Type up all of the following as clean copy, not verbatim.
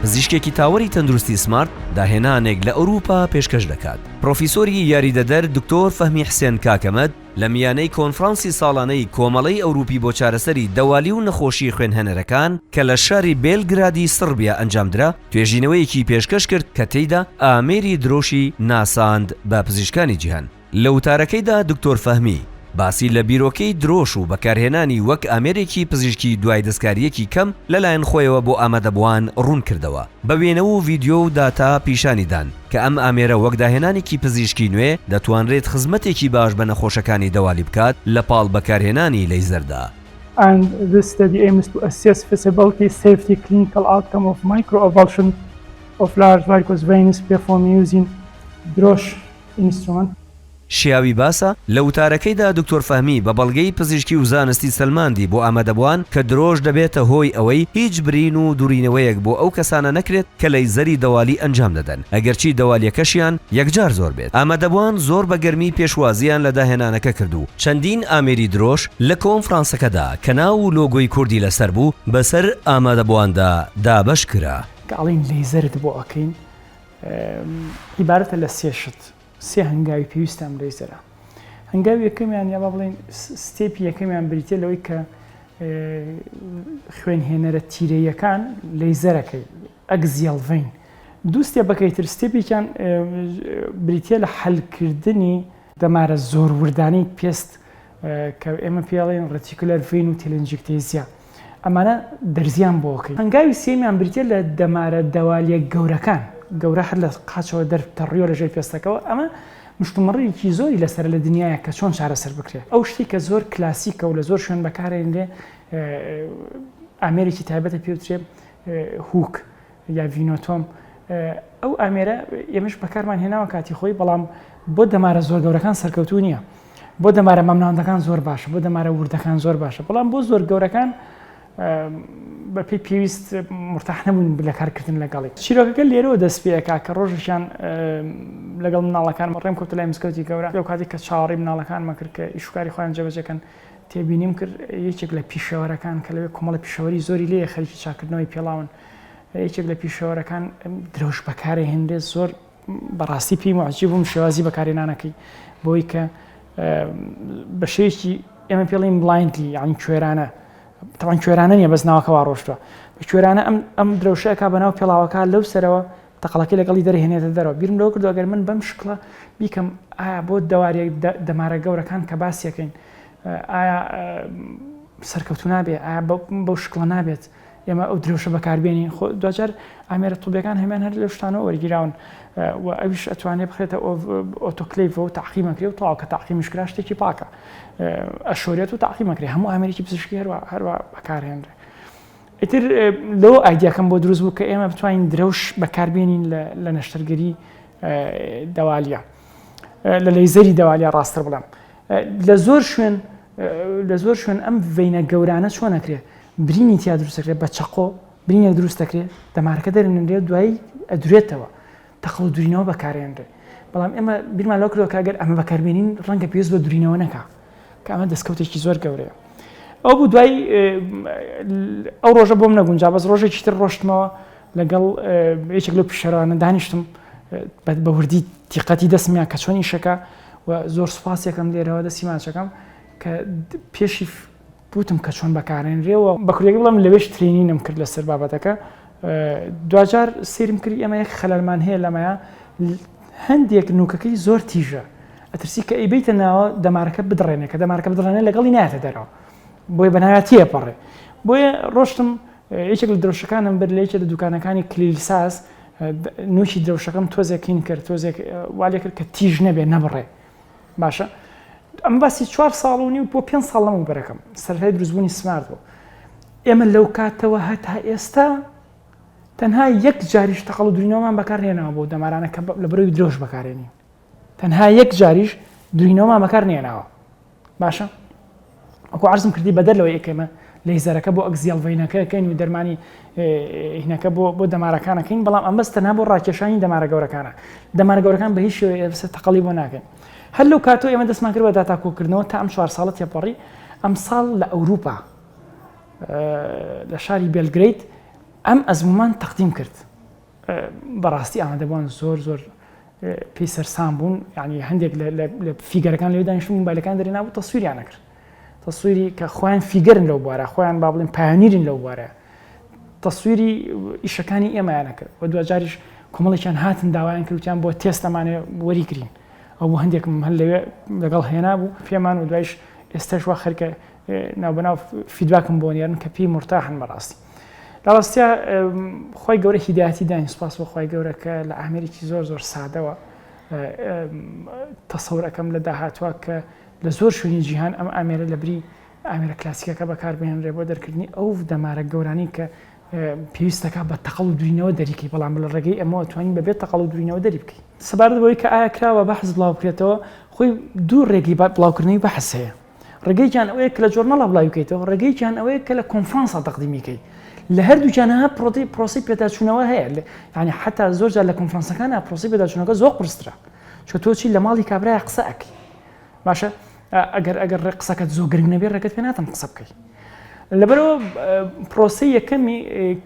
پزیشکێکی تاوەری تەندروستی سمارت داهێنانێک لە ئەوروپا پێشکەش دەکات. پرۆفیسۆری یاریدەدەر دکتۆر فەهمی حسێن کاکەمەد لە میانەی کۆنفرانسی ساڵانەی کۆمەڵەی ئەوروپی بۆ چارەسەری دەوالی و نەخۆشی خوێنهێنەرەکان کە لە شاری بێلگرادی سڕبیا ئەنجامدرا توێژینەوەیەکی پێشکەش کرد کە تێیدا ئامێری درۆشی ناساند بە پزیشکانی جیهان. لە وتارەکەیدا دکتۆر فەهمی باسی لە بیرۆکەی درۆش و بەکارهێنانی وەک ئامێرێکی پزیشکی دوای دەستکارییەکی کەم لەلایەن خۆیەوە بۆ ئامادەبووان ڕوونکردەوە، بە وێنە و ڤیدیۆ و داتا پیشانی دان کە ئەم ئامێرە وەک داهێنانێکی پزیشکی نوێ دەتوانرێت خزمەتێکی باش بە نەخۆشەکانی دەوالی بکات لە پاڵ بەکارهێنانی لەیزەردا. And this study aims to assess feasibility, safety, clinical outcome of microavulsion of large varicose veins performed using Drosh instrument. شیاوی باسە، لە وتارەکەیدا دکتۆر فەهمی بە بەڵگەی پزیشکی و زانستی سەلماندی بۆ ئامادەبووان کە درۆش دەبێتە هۆی ئەوەی هیچ برین و دورینەوەیەک بۆ ئەو کەسانە نەکرێت کە لەیزەری دەوالی ئەنجام دەدەن ئەگەرچی دەوالیەکەشیان یەکجار زۆر بێت. ئامادەبووان زۆر بە گەرمی پێشوازییان لە داهێنانەکە کرد و چەندین ئامێری درۆش لە کۆنفرانسەکەدا کە ناو و لۆگۆی کوردی لەسەر بوو بەسەر ئامادەبوواندا دابەش کرا. کە ئەڵێین لەیزەرت بۆ ئەکەین عیبارەتە لە سێ شت، سێ هەنگاوی پێویستە ئەم لەیزەرە. هەنگاوی یەکەمیان یا با بڵێین step ی یەکەمیان بریتیە لەوەی کە خوێنهێنەرە تیرەیەکان لەیزەرەکەی axial vein دوو step ەکەی تر step ێکیان بریتیە لە حەلکردنی دەمارە زۆر وردانەی پێست کە ئێمە پێڵێن reticular vein و telangiectasia ئەمانە دەرزیان بۆ ئەکەین. هەنگاوی سێیەمیان بریتیە لە دەمارە دەوالیە گەورەکان، گەورە هەر لە قاچەوە دەرتەڕیوە لە ژێر پێستەکەوە، ئەمە مشتومڕێکی زۆری لەسەرە لە دنیایا کە چۆن چارەسەر بکرێ. ئەو شتەی کە زۆر کلاسیکە و لە زۆر شوێن بەکارئەهێنرێ ئامێرێکی تایبەتە پێوترێ hook یا venotomy ئەو ئامێرە ئێمەش بەکارمان هێناوە کاتی خۆی بەڵام بۆ دەمارە زۆر گەورەکان سەرکەوتوو نییە. بۆ دەمارە مامناوەندەکان زۆر باشە بۆ دەمارە وردەکان زۆر باشە بەڵام بۆ زۆر گەورەکان بەپێی پێویست مرتاح نەبوون لە کارکردن لەگەڵی چیرۆکەکە لێرەوە دەست پێەکا کە ڕۆژێکیان لەگەڵ مناڵەکان ڕێم کەوتە لای مزگەوتی گەورە لەو کاتی کە چاوەڕێی مناڵەکانمە کرد کە ئیشوکاری خۆیان جێبەجێکەن تێبینیم کرد یەکێک لە پیشەوەرەکان کە لەوێ کۆمەڵی پیشەوەری زۆری لێ خەریکی چاکردنەوەی پێڵاون یەکێک لە پیشەوەرەکان درەوش بەکارێ هێنرێت زۆر بەڕاستی پێی موعجیب بووم شێوازی بەکارهێنانەکەی بۆی کە بە شێوەیەکی ئێمە پێڵین blindly یعنی کوێرانە تەوان کوێرانە نیە بەس ناوەکە وا ڕۆشتوە بە کوێرانە ئەم ئەم درەوشەکە بەناو پێڵاوەکە لەو سەرەوە تەقەڵەکەی لەگەڵی دەرهێنێتە دەرەوە بیرم لەوە کردو ئەگەر من بەم شکڵە بیکەم ئایا بۆ دەواریە دەمارە گەورەکان کە باسیەکەین ئایا سەرکەوتو نابێ ئایا بەو شکڵە نابێت ئێمە ئەو درەوشە بەکاربێنین خۆ دواجار ئامێرە طبیەکان هەمان هەر لەو شتانەوە وەرگیراون و ئەویش ئەتوانێت بخرێتە ئۆتۆکلەیڤەوە و تەعقیمەکرێ و تەواو کە تەعقیمیش کرا شتێکی پاکە ئەشۆرێت و تەعقیمەکرێ هەموو ئامێرێکی پزیشکی هەروە هەروە بەکارهێنرێ ئیتر لەو ئایدیاکەم بۆ دروست بوو کە ئێمە بتوانین درەوش بەکاربێنین لە نەشتەرگەری دەوالیە لە لەیزەری دەوالیا ڕاستتر بڵێم لە زۆر شوێن لە زۆر شوێن ئەم vein ە گەورانە چۆن ئەکرێ برینی تیا دروست دەکرێت بە چەقۆ برینێک دروست دەکرێت دەمارەکە دەرنرێت دوایی ئەدرێتەوە تەقڵ و درینەوە بەکارێنرێ بەڵام ئێمە بیرمان لەو کردەوە کە ئەگەر ئەمە بەکاربێنین ڕەنگە پێویست بە درینەوە نەکا کە ئەمە دەستکەوتێکی زۆر گەورەیە ئەو بوو دوای ئەو ڕۆژە بۆم نەگونجا بەس ڕۆژێکی تر ڕۆشتمەوە لەگەڵ یەکێک لەو پیشەرانە دانیشتم بە وردی دیقەتی دەستمیان کە چۆن ئیشەکە و زۆر سوپاسێکم لێرەوە دەستی ماچەکەم کە پێشی وتم کە چۆن بەکارێنرێ و بە کوردیەکە بڵێم لەوێش training م کرد لەسەر بابەتەکە دواجار سەیرم کرد ئێمە یەک خەلەلمان هەیە لەمەیە هەندێک نوکەکەی زۆر تیژە ئەترسی کە ئەیبەیتە ناوە دەمارەکە بدڕێنێ کە دەمارەکە بدڕێنێ لەگەڵی نایەتە دەرەوە بۆیە بەناوە تێپەڕێ بۆیە ڕۆشتم یەکێک لە درەوشەکانم برد لە یەکێک لە دوکانەکانی کلیلساز نوکی درەوشەکەم تۆزێک هین کرد تۆزێک والێ کرد کە تیژ نەبێ نەبڕێ باشە ئەمە باسی چوار ساڵ و نیو بۆ پێنج ساڵ لەمەوبەرەکەم سەرەتای دروستبوونی سمارت بوو ئێمە لەو کاتەوە هەتا ئێستا تەنها یەک جاریش تەقەڵ و درینەوەمان بەکار نێناوە بۆ دەمارانە کە لە بەرەوی درۆژ بەکارێنین تەنها یەک جاریش درینەوەمان بەکار نێناوە باشە وەکو عەرزم کردی بەدەر لەوەی ئێمە لەیزەرەکە بۆ axial vein ەکە کەین و دەرمانی هینەکە بۆ بۆ دەمارەکانەکەین بەڵام ئەم بەس تەنها بۆ ڕاکێشانی دەمارە گەورەکانە دەمارە گەورەکان بە هیچ شێوەیە بەسەر تەقەڵی بۆ ناکەین هەر لەو کاتەوە ئێمە دەستمان کرد بە داتا کۆکردنەوە تا ئەم چوار ساڵە تێپەڕی ئەم ساڵ لە ئەوروپا لە شاری بێلگرەیت ئەم ئەزمومان تەقدیم کرد. بەڕاستی ئامادەبووان زۆر زۆر پێی سەرسام بوون یعنی هەندێک لە figure ەکان لەوێ دانیشتون موبایلەکان دەرێنابوو تەسویریان نەکرد تەسویری کە خۆیان figure ن لەو بوارە خۆیان با بڵێن pioneer ن لەو بوارە تەسویری ئیشەکانی ئێمەیان کرد و دوجاریش کۆمەڵێکیان هاتن داوایان کردیان بۆ تێست ئەمانێ وەریگرین ئەو بۆ هەندێکم هەر لەوێ لەگەڵ هێنا بوو پێمان و دوایش ئێستاش وا خەرکە ناوبەناو feedback م بۆ نێرن کە پێی مرتاحن بەڕاستی لە ڕاستیا خی گەورە هیدایەتی داین سپاس بۆ خی گەورە کە لە ئامێرێکی زۆر زۆر سادەوە تەسەور ئەەکەم لە داهاتوە کە لە زۆر شوێنی جیهان ئەم ئامێرە لە بری ئامێرە کلاسیکەکە بەکاربهێنرێ بۆ دەرکردنی ئەو دەمارە گەورانی کە پێویستەکە بە تەقەڵ و دوینەوە دەریکەی بەڵام لە ڕێگەی ئەمەوە توانین بەبێ تەقەڵ و دوینەوە دەری بکەین. سەبارەت بەوەی کە ئایا کراوە بەحس بڵاو بکرێتەوە، خۆی دوو ڕێگەی بڵاوکردنەوەی بەحس هەیە. ڕێگەیەکیان ئەوەیە کە لە journal ا بڵاوی بکەیتەوە، ڕێگەیەکیان ئەوەیە کە لە کۆنفرانسا تەقدیمی کەی. لە هەردووکیان ها پرۆتەی پرۆسەی پێداچوونەوە هەیە. یانی حەتا زۆر جار لە کۆنفرانسەکانا پرۆسەی پێداچوونەکە زۆر قورسترە. چونکە تۆ چی لە ماڵی کابرایە قسە ئەکەی. باشە ئەگەر ئەگەر ڕێ قسەکەت زۆر گرنگ نەبێ ڕێگەت پێ ناتەم قسە بکەی لەبەرەوە پرۆسەی یەکەمی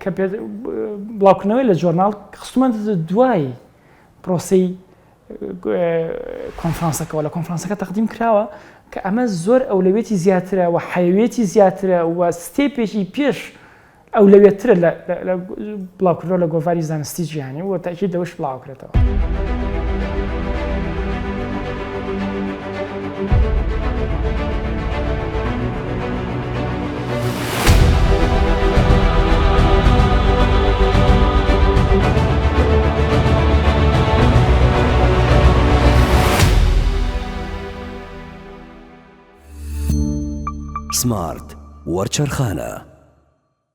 کە بڵاوکردنەوەی لە journal خستمان دوای پرۆسەی کۆنفرانسەکەەوە لە کۆنفرانسەکە تەقدیم کراوە کە ئەمە زۆر ئەولەوێتی زیاترە و حەیوێتی زیاترە و step ێکی پێش ئەولەویەتترە لە بڵاوکردنەوە لە گۆڤاری زانستی جیهانی و تاکید لەوەش بڵاوکرێتەوە. سمارت وەرچەرخانە.